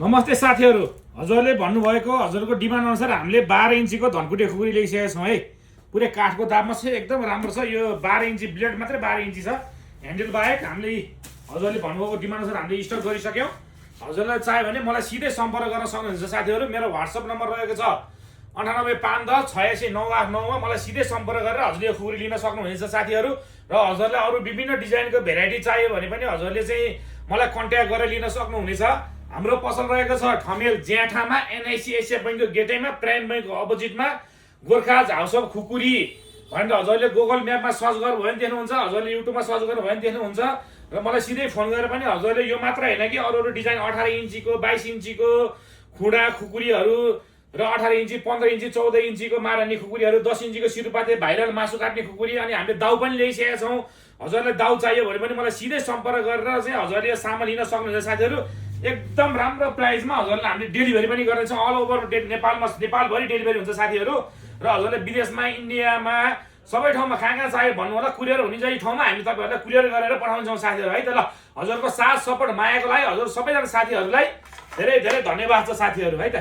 नमस्ते साथीहरू, हजुरले भन्नुभएको हजुरको डिमान्ड अनुसार हामीले 12 इन्चीको धनकुटे खुकुरी ल्याइसकेका छौँ है। पुरै काठको दाममा छ, एकदम राम्रो छ। यो 12 इन्ची ब्लेड मात्रै 12 इन्ची छ। ह्यान्डल बाहेक हामीले हजुरले भन्नुभएको डिमान्ड अनुसार हामीले स्टक गरिसक्यौँ। हजुरलाई चाहियो भने मलाई सिधै सम्पर्क गर्न सक्नुहुन्छ साथीहरू। मेरो WhatsApp नम्बर रहेको छ 9851866989 मा मलाई सिधै सम्पर्क गरेर हजुरले यो खुकुरी लिन सक्नुहुनेछ साथीहरू। र हजुरलाई अरू विभिन्न डिजाइनको भेराइटी चाहियो भने पनि हजुरले चाहिँ मलाई कन्ट्याक्ट गरेर लिन सक्नुहुनेछ। हाम्रो पसल रहेको छ ठमेल ज्याठामा, NIC एसिया बैंकको गेटैमा, प्राइम बैंकको अपोजिटमा, गोर्खाज हाउस अफ खुकुरी भनेर हजुरले गुगल म्यापमा सर्च गर्नुभयो भने देख्नुहुन्छ, हजुरले युट्युबमा सर्च गर्नुभयो भने देख्नुहुन्छ। र मलाई सिधै फोन गरेर पनि हजुरले यो मात्र होइन कि अरू अरू डिजाइन 18 इन्चीको, 22 इन्चीको खुडा खुकुरीहरू र 18 इन्ची, 15 इन्ची, 14 इन्चीको मारानी खुकुरीहरू, 10 इन्चीको सिरुपाते भाइरल मासु काट्ने खुकुरी, अनि हामीले दाउ पनि ल्याइसकेका छौँ। हजुरलाई दाउ चाहियो भने पनि मलाई सिधै सम्पर्क गरेर चाहिँ हजुरले यो सामान लिन सक्नुहुन्छ साथीहरू। एकदम राम्रो प्राइसमा हजुरले हामीले डेलिभरी पनि गर्दैछौँ। अल ओभर नेपालभरि डेलिभरी हुन्छ साथीहरू। र हजुरले विदेशमा, इन्डियामा, सबै ठाउँमा कहाँ चाहियो भन्नु होला, कुरियर हुने चाहिँ ठाउँमा हामी तपाईँहरूलाई कुरियर गरेर पठाउँछौँ साथीहरू है त। ल, हजुरको साथ सपोर्ट मायाको लागि हजुर सबैजना साथीहरूलाई धेरै धेरै धन्यवाद छ साथीहरू है त।